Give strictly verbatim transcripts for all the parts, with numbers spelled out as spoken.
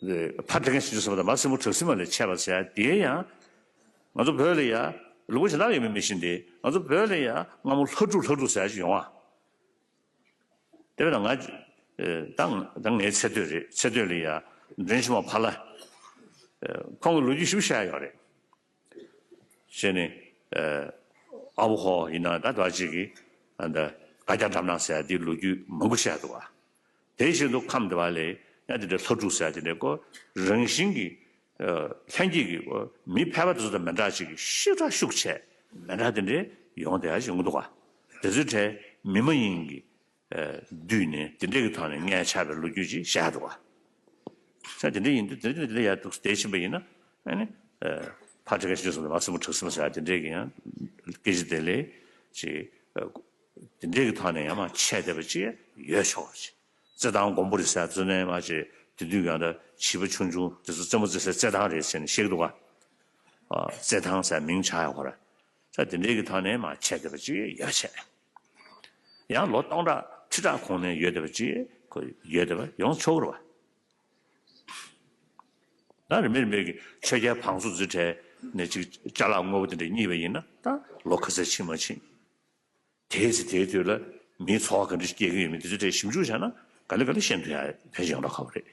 ཕ་དེ་ག་ཞིག་ཞུ་སོང་བ་དང་མ་སྲིན་མོ་བྲག་སྲིན་མ་ལས་ཆད་པ་ཟེར་ཡ་དེ་ཡང་། ང་ཚོ་བོད་ལ་ཡ་ལུང་པ་གཞན་དག་ཡོད་མེད་མི་ཤེས་ཏེ། ང་ཚོ་བོད་ལ་ཡ་སྔ་མོ་ལྷ་ཕྲུག་ལྷ་ཕྲུག་ཟེར་ཡ་ཞིག་ཡོང་བ། དེ་བས་ན་ང་ད་ད་ངའི་ཚེ་སྟོད་རེད། ཚེ་སྟོད་ལ་ཡ་མགྲོན་ཆེན་མོ་ཕ་ལ་ཁོང་གི་ལོ་རྒྱུས་ཞིབ་བཤད་ཡོད་རེད། བྱས་ནས་ཨ་བོ་ཧོ་ཡིན་ན་ད་དོ་ཅིག་གིས་ཨ་ད་དགའ་རྒྱ་འགྲམ་ནག་ཟེར་ཡ་དེའི་ལོ་རྒྱུས་མང་པོ་བཤད་འདུག་བ། དེ་བཞིན་དུ་ཁམས་དེ་བ་ལས་ཡང་དེ་འདྲའི་ལྷ་ཕྲུག་ཟེར་དེ་འདྲའི་ཀོ་རང་བཞིན་གྱི་ལྷན་སྐྱེས་ཀྱི་མི་ཕལ་པ་དེ་ཚོ་དང་མི་འདྲ་ཅིག་གི་ཤུགས་དྲག་ཤུགས་ཆེ་མི་འདྲ་དེ་འདྲའི་ཡོང་བསྡད་ཡ་ཅིག་ཡོང་གི་འདུག་བ། དེ་ཚོའི་གྲས་མི་མ་ཡིན་གྱི་བསྡུས་ནས་དེ་འདྲའི་གི་ཐོག་ནས་མངལ་ཆགས་པའི་ལོ་རྒྱུས་ཅིག་བཤད་འདུག་བ། ས་དེ་འདྲ་ཡིན་དུས་དེ་འདྲ་དེ་འདྲ་ཡ་འདུག་བསྡད་ཕྱིན་པ་ཡིན་ན་ཨ་ནི་ཕ་དེ་ག་ཞིག་སོང་ན་མ་སྲིན་མོ་བྲག་སྲིན་མོ་ཟེར་ཡ་དེ་འདྲའི་གི་ཡང་སྐད་ཆ་དེ་ལས་ཅིག་དེ་འདྲའི་གི་ཐོག་ནས་ཡང་མ་ཆད་བསྡད་པ་ཅིག་ཡོད་ཆོག་པ་ཅིག་རྩེད་ཐང་མགོན་པོ་རེད་ཟེར་ཚོ་ནས་མ་ཅིག་དེ་དུས་ཀྱང་ད་བྱིས་པ་ཆུང་ཆུང་དེ་ཚོ་རྩེད་མོ་རྩེ་སའི་རྩེད་ཐང་རེད་ཟེར་ནས་བཤད་ཀྱི་འདུག་ག་རྩེད་ཐང་ཟེར་མིང་ཆགས་ཡོད་ཁོ་ར། ས་དེ་འདྲའི་གི་ཐོག་ནས་མ་ཆད་བསྡད་པ་ཅིག་ཡོད་ཆེ། ཡང་ལོ་སྟོང་ཕྲག་ཁྲི་ཕྲག་གོང་ནས་ཡོད་བསྡད་པ་ཅིག་ཁོ་ཡོད་བསྡད་པ་ཡོང་ཆོག་རེད་བ། ད་རིན་མེད་རིན་མེད་ཀྱི་ཆོས་རྒྱལ་བང་སོ་འཛིན་གྲྭ་ནས་ཅིག་ཅ་ལག་དངོས་པོ་དེ་འདྲ་རྙེད་པ་ཡིན་ན་ད་ལོ་ག་ཚོད་ཕྱིན་མ་ཕྱིན། དེའི་ཚེ་དེའི་དུས་ལ་མིའི་འཚོ་བ་ག་འདྲ་ཞིག་སྐྱེལ་གྱི་ཡོད་མེད་དེ་ཚོ་དེ་ཞིབ་འཇུག་བྱས་ན་ག་ལེ་ག་ལེ་ཤེས་ཐུབ་ཡ་ཕལ་ཆེར་ཡོང་འགྲོ་ཁག་པོ་རེད།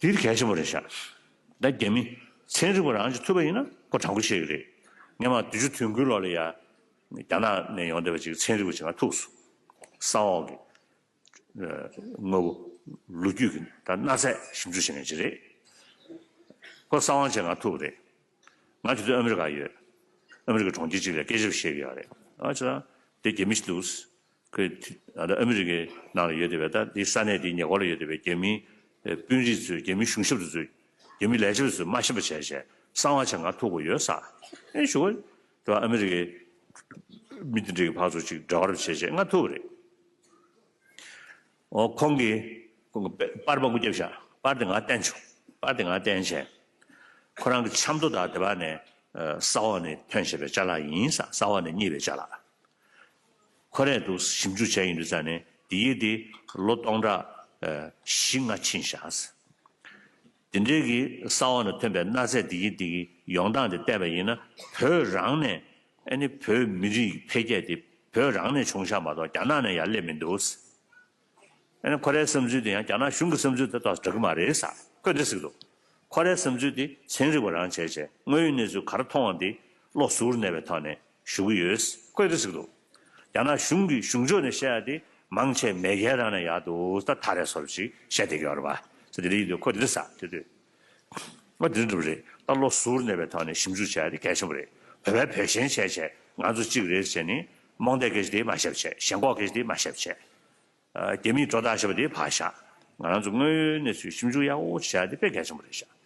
དེ་གལ་ཆེན་པོ་རེད་ཤག་ད་རྒྱ་མི་ཚན་རིག་པ་རང་ཅིག་ཐུག་པ་ཡིན་ན་ཁོ་དྲང་པོ་བཤད་ཀྱི་རེད། སྔོན་མ་དུས་ཆུ་དུས་འཁོར་ལོ་ལ་ཡ་རྒྱ་ནག་ནས་ཡོང་བསྡད་པ་ཅིག་ཚན་རིག་པ་ཅིག་ང་ཐུག་སོང་། ས་འོག་གི་དངོས་པོ་ལོ་རྒྱུས་ཀྱི་ད་གནའ་རྫས་ཞིབ་འཇུག་བྱེད་མཁན་ཅིག་རེད། ཁོ་གསང་བ་བྱས་ང་ཐུག་པ་རེད། ང་དེ་དུས་ཨ་མི་རི་ཀར་ཡོད། ཨ་མི་རི་ཀའི་གྲོང་ཁྱེར་ཅིག་ལ་སྐད་ཆ་བཤད་ཀྱི་ཡོད་རེད། ཨ་ཅག་དེ་རྒྱ་མི་ཞིག་འདུག་ཁོས་ཨ་མི་རི་ཀའི་ནང་ལ་ཡོད་བསྡད་པའི་ད་དེ་ས་གནས་དེའི་ཉེ་འཁོར་ལ་ཡོད་བསྡད་པའི་རྒྱ་མིའི་དཔོན་རིགས་ཚོས་རྒྱ་མིའི་གཞུང་ཞབས་དེ་ཚོས་རྒྱ་མིའི་ལས་བྱེད་པ་ཚོས་མ་ཤེས་པ་བྱས་བྱས་གསང་བ་བྱས་ང་ཐུག་དགོས་ཡོད་ས། ཨེ་ཞུ་བ་དེ་བ་ཨ་མི་རི་ཀའི་མི་དེ་འདྲའི་ཕར་ཚུར་ཅིག་འབྲེལ་བ་བྱས་བྱས་ང་ཐུག་པ་རེད། ཨོ་ཁོང་གིས་ཁོང་གི་པར་མང་པོ་བརྒྱབ་ཤག་པར་དེ་ང་བསྟན་བྱུང་། པར་དེ་ང་བསྟན་བྱས། ཁོ་རང་གི་ཆབ་མདོ་དང་དེ་བ་ནས་ས་འོག་ནས་ཐོན་བྱས་པའི་ཅ་ལག་ཡིན་ས། ས་འོག་ནས་རྙེད་པའི་ཅ་ལག་ཁོ་རས་འདུག་ཞིབ་འཇུག་བྱས་ཡིན་དུས་ཙང་ནས་དེ་ཡིག་དེ་ལོ་སྟོང་ཕྲག་བཞི་ལྔ་ཕྱིན་ཤག་དེ་འདྲའི་གི་ས་འོག་ནས་ཐོན་པའི་གནའ་རྫས་འདི་གི་འདི་གི་ཡོང་སྟངས་དེ་བལྟས་པ་ཡིན་ན་བོད་རང་ནས་ཨ་ནི་བོད་མི་རིགས་འཕེལ་རྒྱས་དེ་བོད་རང་ནས་བྱུང་ཤག་མ་གཏོགས་རྒྱ་ནག་ནས་ཡར་སླེབས་མི་འདུག་ཨ་ནི་ཁོ་རའི་བསམ་ཚུལ་དེ་ཡང་རྒྱ་ནག་གཞུང་གི་བསམ་ཚུལ་དེ་ཏོག་ཙམ་འདྲ་གི་མ་རེད་ས། ཁོས་འདྲ་ཟེར་གི་འདུག་ཁོ་རའི་བསམ་ཚུལ་དེ་ཚན་རིག་པ་རང་བྱས་བྱས་དངོས་ཡོད་གནས་ཚུལ་ག་རེ་མཐོང་བ་དེ་བློ་གཟུར་གནས་པའི་ཐོག་ནས་ཞུ་གི་ཡོད། ཁོས་འདྲ་ཟེར་གི་འདུག་རྒྱ་ནག་གཞུང་གི་གཞུང་ཕྱོགས་ནས་བཤད་ཡ་དེ་མང་ཆེ་མེས་རྒྱལ་རང་ནས་ཡར་འདུག་ད་ཐག་རེ་སོར་ཞིག་བཤད་བསྡད་ཀྱི་ཡོད་རེད་པ། ས་དེ་འདྲ་ཡིན་དུས་ཁོས་འདྲ་ཟེར་དེ་དུས། ང་འདི་འདྲ་རེད། ད་བློ་གཟུར་གནས་པའི་ཐོག་ནས་ཞིབ་འཇུག་བྱས་ཏེ་གལ་ཆེན་པོ་རེད། བོད་པའི་བོད་ཞེན་བྱས་བྱས་ང་ཚོ་གཅིག་རེད་ཟེར་ནས་རྨོངས་དད་སྐད་ཆ་དེ་མ་བཤད་བྱས། ཞེན་ཁོག་སྐད་ཆ་དེ་མ་བཤད་བྱས། རྒྱ་མིས་སྒྲོ་བཏགས་བྱས་པ་དེ་ཕར་བཞག་ང་རང་ཚོ་དངོས་ཡོད་གནས་ཚུལ་ཞིབ་འཇུག་ཡག་པོ་བྱས་ཏེ་དཔེ་གལ་ཆེན་པོ་རེད་ཤག